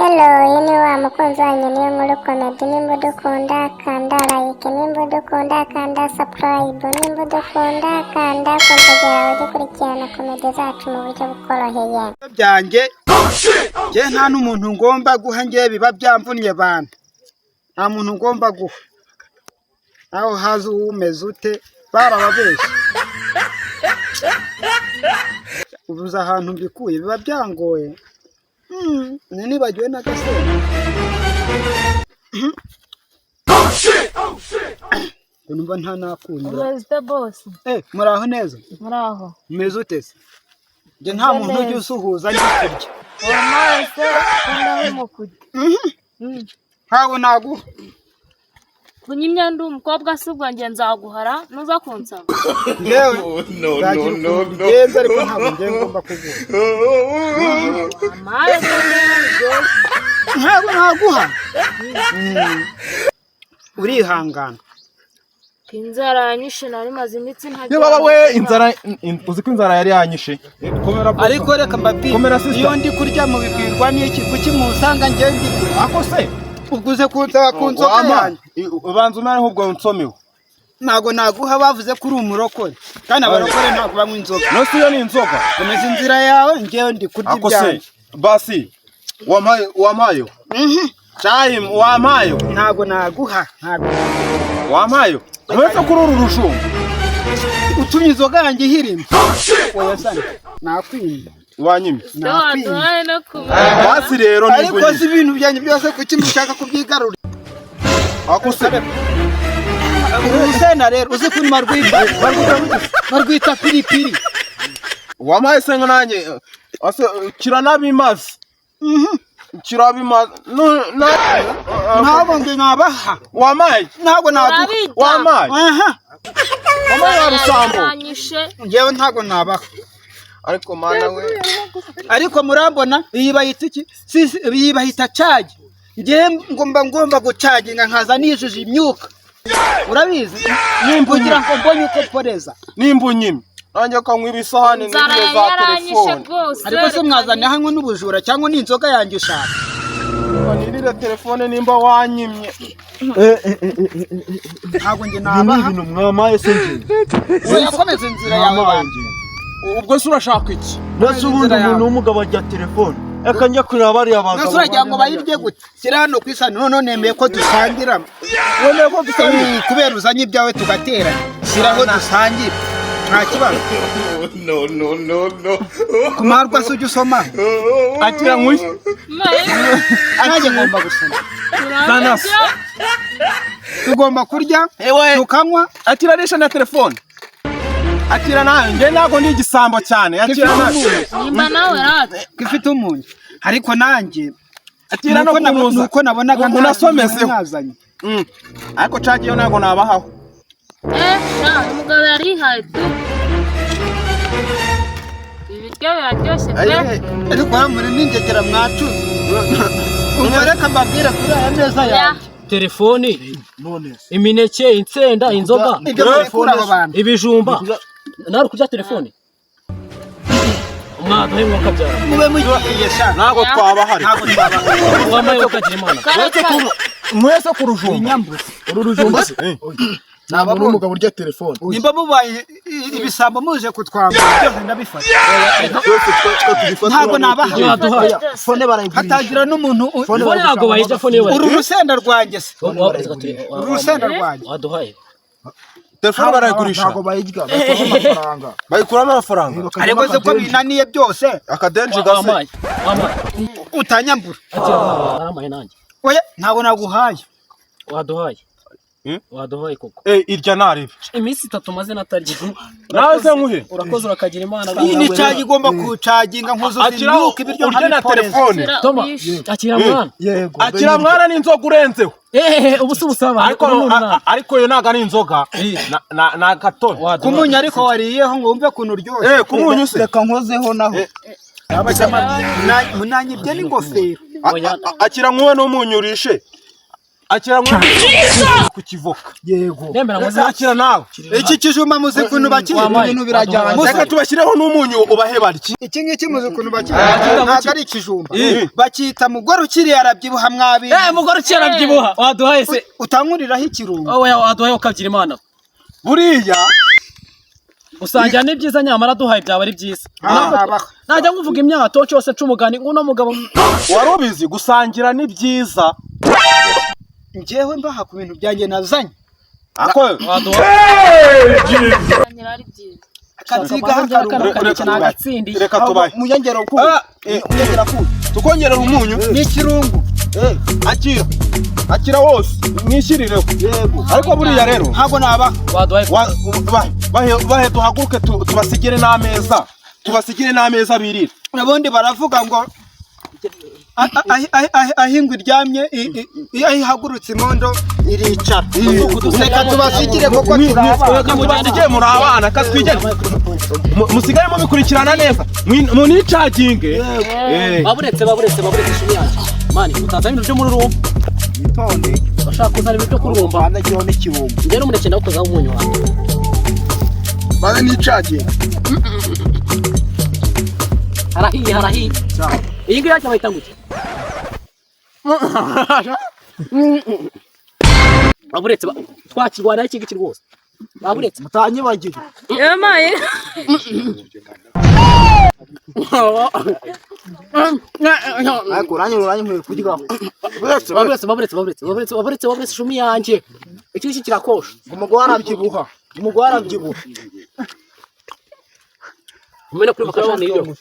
Hello, uyu ni wa mukunzi wanyu Niyo Nkuru Comedy. Nimba udukunda, kanda like. Nimba udukunda, kanda subscribe. Nimba udukunda, kanda kunzogera, ujye ukurikirana comedy zacu mu buryo bukoroheye. Byanjye njye nta n'umuntu ngomba guha. Njye biba byamvunnye bantu, nta muntu ngomba guha. Naho haza uwumeze ute, barababeshye. Ubuze ahantu mbikuye, biba byangoye. Nibagiwe n'agasenda ngo numva nta nakunyura. Umeze boss? Eh, muraho neza? Muraho. Umeze ute se? Njye nta muntu ujya usuhuza ndi kurya. Wampaye se ko ndahemo kurya? Ntabwo naguha. Kunyimya ndi umukobwa si ubwo njye nzaguhara nuza kunsaba. Ngewe nzagira ukuntu mbigenza, ariko ntabwo ngewe ngomba kuguha. Wampaye ko ndeba biryoshye. Ntabwo naguha. Urihangana. Inzara yanyishe, nari maze iminsi ntarya. Niba we inzara uzi ko inzara yari yanyishe. Komera boss. Ariko reka mbabwire. Komera, sister. Iyo ndi kurya mubibwirwa n'iki? Kuki musanga ngewe ndi kurya? Ako se ubwo uze kunsaba ku nzoga Wama, yanjye. Ubanza umare ahubwo nsomewe. Ntabwo naguha, bavuze ko uri umurokore, kandi abarokore ntabwo banywa inzoga. No si iyo ni inzoga. Komeza inzira yawe, ngewe ndi kurya Ako se ibyanjye. Basi wampaye, wampaye cyayi, wampaye. Ntabwo naguha, ntabwo. Wampaye uretse kuri uru rushumba. Utumye inzoga yanjye ihirima. Oya sana, nakwimba. Wanyimye. Se waduhaye no kumara. Basi rero Ariko nibwo si ibintu byanjye byose, kuki mushaka kubyigarurira? Ako se Urusenda rero uzi ukuntu barwita? Barwita piripiri. Wampaye se ngo nanjye ase kiranabimaze, kirabimaze no na Ntabwo nge nabaha. Wampaye. Ntabwo naguha. Urabirya. Wampaye. Aha. Wampaye wa rusambo. Yanyishe. Ngewe ntabwo nabaha. Ariko mana we. Ariko murambona, iyi bayita iki? Iyi bayita charge. Ngewe ngomba gucaginga, nkaza nijuje imyuka, urabizi, kugira ngo mbonye uko mporeza. Nimba unyimye nanjye kanywa ibisahani Inzara n'ibyo za yaranyishe telefone. rwose. Ariko se mwazanye hamwe n'ubujura cyangwa ni inzoga yanjye ushaka? Nirire telefone nimba wanyimye. Ntabwo nge Ibi ni nabaha. ibintu mwamaye se njye? Oya, komeza inzira yawe. Mwamaye Bantu. njye? Ubwo se urashaka iki? Nase ubundi umuntu w'umugabo arya telefone? Reka njya kureba bariya bagabo. Nase uragira ngo bayirye gute? Shyira hano ku isahani. Noneho nemeye ko dusangira. Wemeye ko dusangira? Kubera uzanye ibyawe tugateranya, shyiraho dusangire, nta kibazo. No, no, no, no. Ku marwa se ujya usoma? Akira nkwi. Nanjye ngomba gusoma. Zanasi. Tugomba kurya, Ewe. tukanywa. Akira risha na telefone, akira nawe. Njye ntabwo ndi igisambo cyane, akira Ifite nawe. umunyu. Nimba nawe rata. Ifite umunyu, ariko nanjye Akira no nuko kunuza. nuko nabonaga nta Unasomezeho. mwazanye. Ariko cagiyeyo ntabwo nabahaho. Eh, sha, umugabo yarihaye tu. Ibiryo biraryoshye pe. Ariko hano muri n'ingegera mwacuze. Ubwo reka mbabwire kuri aya meza yanjye. Telefoni, imineke, insenda, inzoga, Ibyo murekura abo bantu. Ibijumba, nawe uri kurya telefone, mwaduhe mwuka byara. Mube mugiye sha. Ntabwo twabahari. Ntabwo twabaha. Wambaye ukagira Imana. Karakara. Mwese ku rujumba. Inyambuzi. Uru rujumba se? Nta muntu w'umugabo urya telefone. Nimba mubaye ibisambo muje kutwambura byose, ndabifata. Ntabwo nabaha. Mwaduhaye. Phone barayigurisha. Hatagira n'umuntu Phone ntabwo bayirya, phone yo. Uru rusenda rwanjye se, uru rusenda rwanjye. Waduhaye. Telefone barayigurisha. Ntabwo bayirya, bayikuramo amafaranga. Bayikuramo amafaranga. Ariko se ko binaniye byose? Akadenji gase. Wampaye, wampaye. Utanyambura. Wampaye nanjye. Oya, ntabwo naguhaye. Waduhaye. Hmm? Waduhaye koko. Eh, irya naribi. Iminsi 3 maze natarya. Nawe se nkuhe? Urakoze, urakagira Imana. Iyi ni charge, igomba kucaginga nkuzuza Akiraho imyuka, ibiryo urye na nkabiporeza. telefone. Toma, akira mwana. Yego. Akira mwana n'inzoga urenzeho. Ehehe, ubu si ubusabane. Ariko Uru ni urunana. ariko yo ntabwo ari inzoga. Na akatoni. Waduhaye. Kumunyu ariko wariyeho ngo wumve ukuntu uryoshye. Eh, kumunyu se? Reka nkozeho naho. Munanyibye n'ingofero. Oya. Akira nkuwe n'umunyu urishe. Akira mwana ku kivoka. Yego. Nemera ngo Akira nawe. Iki kijumba muzi ukuntu bakirya? Wampaye. Ibintu birajyanye. Reka tubashyireho n'umunyu ubahe barye. Iki ngiki muzi ukuntu bakirya? Ntabwo ari ikijumba, bakita mugore ukiriye arabyibuha mwabi. Eh, mugore ukiri arabyibuha. Waduhaye se? Utankuriraho ikirungo. Oya, waduhaye ukabyira Imana. Buriya Gusangira ni byiza, nyamara duhaye byaba ari byiza. Abaho. Najya nkuvuga imyato cyose nca umugani uno mugabo. Wari ubizi, gusangira ni byiza. Njyewe mbaha ku bintu byanjye nazanye. Ako Waduhaye. Gusangira ari byiza. Akazigaho akarungo. Reka Nagatsindiye. Reka tubahe. Muyongera uku. Ah, Muyongera ku. Tukongerera umunyu. N'ikirungo. Akira. Akira wose mwishyirireho. Yego. Ariko buriya rero Ntabwo nabaha. Waduhaye. Bahe duhaguruke tubasigire n'ameza. Tubasigire n'ameza birira. Ubundi baravuga ngo aho ingwe iryamye aho ihagurutse imondo iricara. Reka tubasigire kuko turi abana. Tubasigire, muri abana katwigene. Musigaye mubikurikirana neza. Municaginge. Baburetse, baburetse, baburetse, ishumi yanjye. Mani utazana ibintu byo muri rumba. Witonde. Bashaka kuzana ibintu byo kurumba. Bandagiyeho n'ikirungo. Njye n'umuneke ndawukozaho umunyu wanjye. Maze nicaginge. Harahiye, harahiye. Iyi ngiyi yajya bayita ngo iki? Baburetse, twakirwanaho iki ngiki rwose. Baburetse. Mutanyibagiwe. Yamaye. Ariko uranye nkwiye kuryaho. Baburetse, baburetse, baburetse, baburetse, baburetse, baburetse, ishumi yanjye. Iki ngiki kirakosha. Umugore arabyibuha. Umugore arabyibuha. Umena kuri bakashana iyo.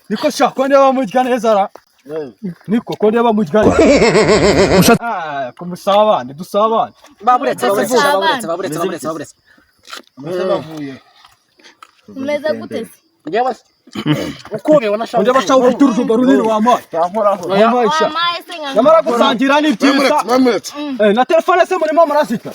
Niko sha, ko ndeba murya neza ra? Niko ko ndeba murya neza? Ah, ko musabane, dusabane. Baburetse, baburetse, baburetse, baburetse, baburetse, baburetse. Umeze gute se? Njyewe uko ubibona sha. Ujya bashaka ufite urujumba runini wampaye. Wampaye sha. Wampaye se nka Nyamara gusangira ni byiza. Mwamuretse. Eh, na telefone se murimo murazita?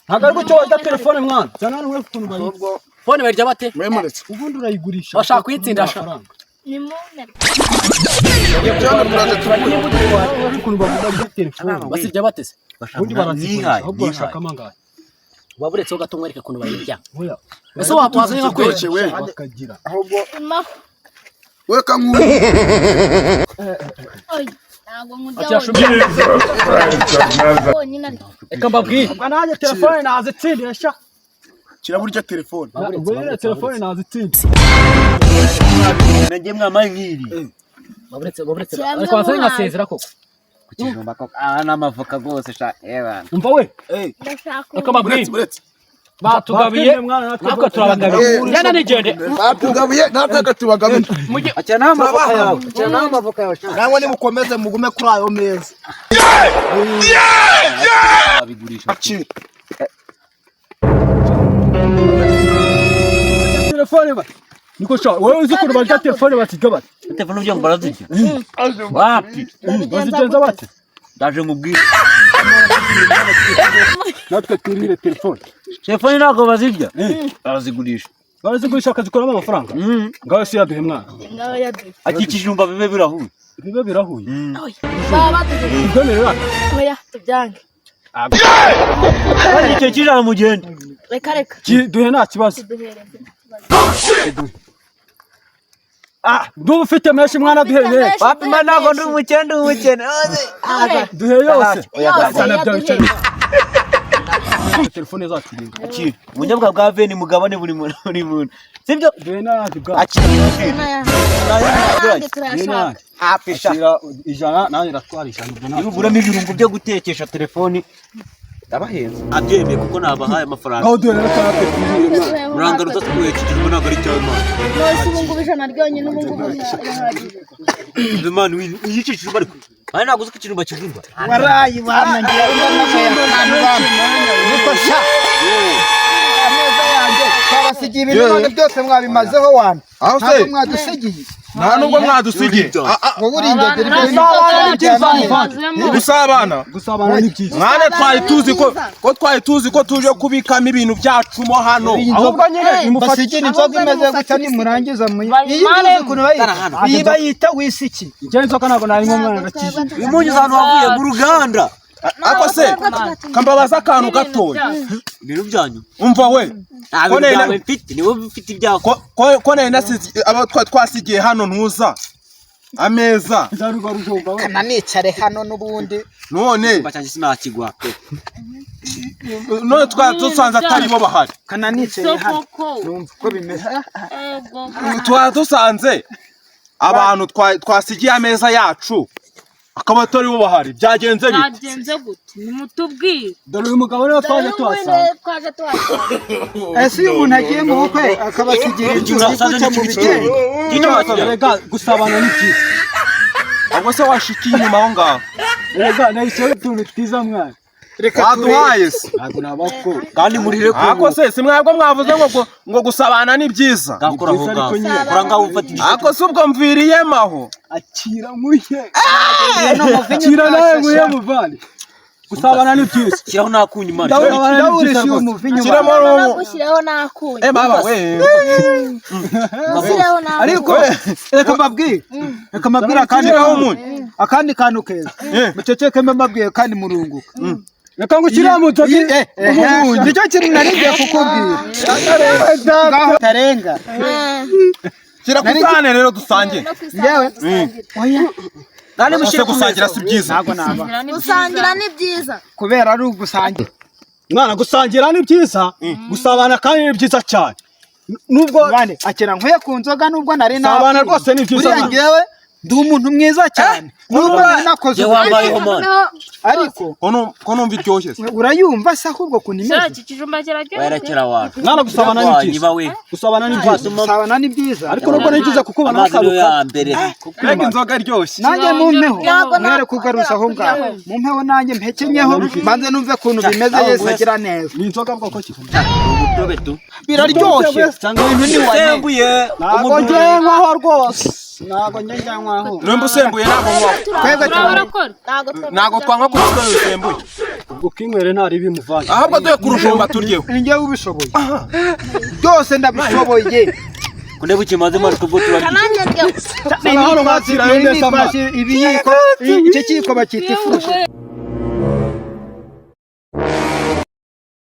Ntabwo ari gutyo wajya telefone mwana. Cyane hano we ukuntu bayita. Fone bayirya bate? Mwamuretse. Ubundi urayigurisha. Bashaka kuyitsinda sha. Ni mumpe. Byano turaje tuvuye. Ukuntu bavuga kuri telefone. Basirya bate se? Ubundi barazigurisha. Ahubwo bashaka amangahe? Waburetseho gato nkwereke ukuntu bayirya. Oya. Ese wazanye nka kweri? We. Bakagira. Ahubwo Imaho. weka nku. Oya, ntabwo nkurya Akira shumi. wonyine ariko. Reka mbabwire. Ubwo nanjye telefone nazitsindiye sha. Kiraburya telefone. Ubwo nyine telefone nazitsindiye. Nagiye mwamaye nk'iri. Baburetse, baburetse. Kiramwe Ariko wazanye muhaye. nkasezera koko. Ku kijumba koko. Ah, n'amavoka rwose sha. Eba. Umva we. Ndashaka Reka mbabwire. Muretse. Batugabiye natwe turabagabiye. Njyana nigende. Batugabiye natwe katubagabiye. Akira nawe amavoka yawe. Akira nawe amavoka yawe sha. Namwe nimukomeze mugume kuri ayo meza. Babigurisha. Akira. Telefone ba. Niko sha, wowe uzi ukuntu barya telefone basirya bate? Telefone ugira ngo barazirya. Wapi? Bazigenza bate? Ndaje nkubwire. Natwe twirire telefone. Telefone ntabwo bazirya. Barazigurisha. Barazigurisha bakazikuramo amafaranga. Ngaho si yaduhe mwana. Ngaho yaduye. Ati ikijumba bibe birahuye. Bibe birahuye. Oya, baba baduye. Twemerera. Oya, tubyange. Kandi icyo kijana mugende. Reka, reka. Duhe nta kibazo. Duhereze. Ah, ndumva ufite menshi mwana, duhe menshi. Wapi man, ntabwo ndi umukene, ndi umukene. Duhe. Duhe yose. Yose Sana bya yaduhe. bicaye. Telefone zacu rero. Akira. Ubunyobwa bwa veni mugabane buri muntu buri muntu. Sibyo? Duhe n'ayandi bwa. Akira. N'ayandi Duhe turayashaka. n'ayandi. Apisha. Akira 100 nanjye ndatwara 100 ubwo nta. Niba uguramo ibirungo byo gutekesha telefoni ndabahenze. Abyemeye kuko nabahaye amafaranga. Aho duhe rero natwe twirire mwana. Murangano udatwuye ikijumba ntabwo ari icyawe Imana. Nose ubu ngubu 100 ryonyine ubu ngubu birahagije. Imana uyica ikijumba ariko. Ari ntabwo uzi ko ikijumba kigurwa. Warayi wana, ngiye niko sha. Ameza yanjye twabasigiye ibintu none byose mwabimazeho wana. Aho se? Ntabwo mwadusigiye. Nta nubwo mwadusigiye. Wowe uri ingegera, ibyo bintu Gusabana ni byiza byose. muvandi. Gusabana. Gusabana ni byiza. Mwana twari tuzi ko tuje kubikamo ibintu byacu mo hano. Ahubwo nyine nimufate. Basigire inzoga imeze gutya nimurangiza iyi ngiyi ukuntu bayita? Iyi bayita wisiki. Njye inzoka ntabwo nayinywa mwana, ndakije. Uyu munyu uzi ahantu wavuye mu ruganda. Ako se kambabaza akantu gatoya. Ibintu byanyu. Umva we. Nta bintu byawe mfite, ni wowe ufite ibyawe. Ko nari nasize abo twasigiye hano ntuza. Ameza. Kana nicare hano n'ubundi. None Bacanje sinakigwa pe. None twadusanze atari bo bahari. Kana nicare hano. Numva ko bimeze. Twadusanze abantu twasigiye ameza yacu. Akaba atari bo bahari. Byagenze bite? Byagenze gute? Nimutubwire. Dore uyu mugabo niwe twaje tuhasanga. Ese uyu muntu agiye mu bukwe akabasigira inzu gute mu bigenge? Erega gusabana ni byiza. Ubwo se washikiye inyuma aho ngaho? Erega nahisemo utuntu twiza mwana. Reka waduhaye se. Ntabwo nabako. Kandi murire ku. Ako se si mwebwe mwavuze ngo ngo gusabana ni byiza. Gakora aho ngaho. Kora ngaho ufata igiti. Ako se ubwo mviriyemo aho. Akira nkuye. Akira nawe nkuye muvandi. Gusabana ni byiza. Shyiraho nakunyu mwana. Ndawurisha uyu muvinyu. Shyiramo rumu. Gushyiraho nakunyu. Eh baba we. Gushyiraho nakunyu. Ariko reka mbabwire. Reka mbabwire akandi kantu keza. Muceceke mbabwiye kandi murunguka. Reka ngushyire mu nzoga umuhungu. Nicyo kintu nari ngiye kukubwira. Ngaho tarenga. Shyira ku isahane rero dusangire. Njyewe? Oya. Nani mushyire gusangira si byiza. Ntabwo naba. Gusangira ni byiza. Kubera ari ugusangira. Mwana gusangira ni byiza, gusabana kandi ni byiza cyane. Nubwo bane akira nkwiye ku nzoga nubwo nari nabi. Gusabana rwose ni byiza. Buriya njyewe ndi umuntu mwiza cyane. Nubwo nari nakoze ariko ko numva iryoshye se. Urayumva se ahubwo kuntu imeze? Iki kijumba kiraryoshye. Werekera wacu. Mwana gusabana ni byiza. Gusabana ni byiza. Gusabana ni byiza. Ariko nubwo ni byiza kuko ubona akaruka. Mbega inzoga iryoshye. Nanjye mumpeho. Mwere kugaruza aho ngaho. Mumpeho nanjye mpekenyeho mbanze numve kuntu bimeze Yesu agira neza. Ni inzoga bwoko ki? Biraryoshye. Ibintu ni Usembuye. Ntabwo ngiye nkwaho rwose. Ntabwo njye nkwaho. Nimba usembuye ntabwo nkwaho. Twebwe Ntabwo twanywa ku nzoga bisembuye. Ubwo kinywere ntari bimuvanye. Ahubwo duhe kurujumba turyeho. Njye ubishoboye. Byose ndabishoboye. Kunde bukimaze mara kubwo turarya. Hano bakira ibiyiko, iki kiko bakita ifurushe.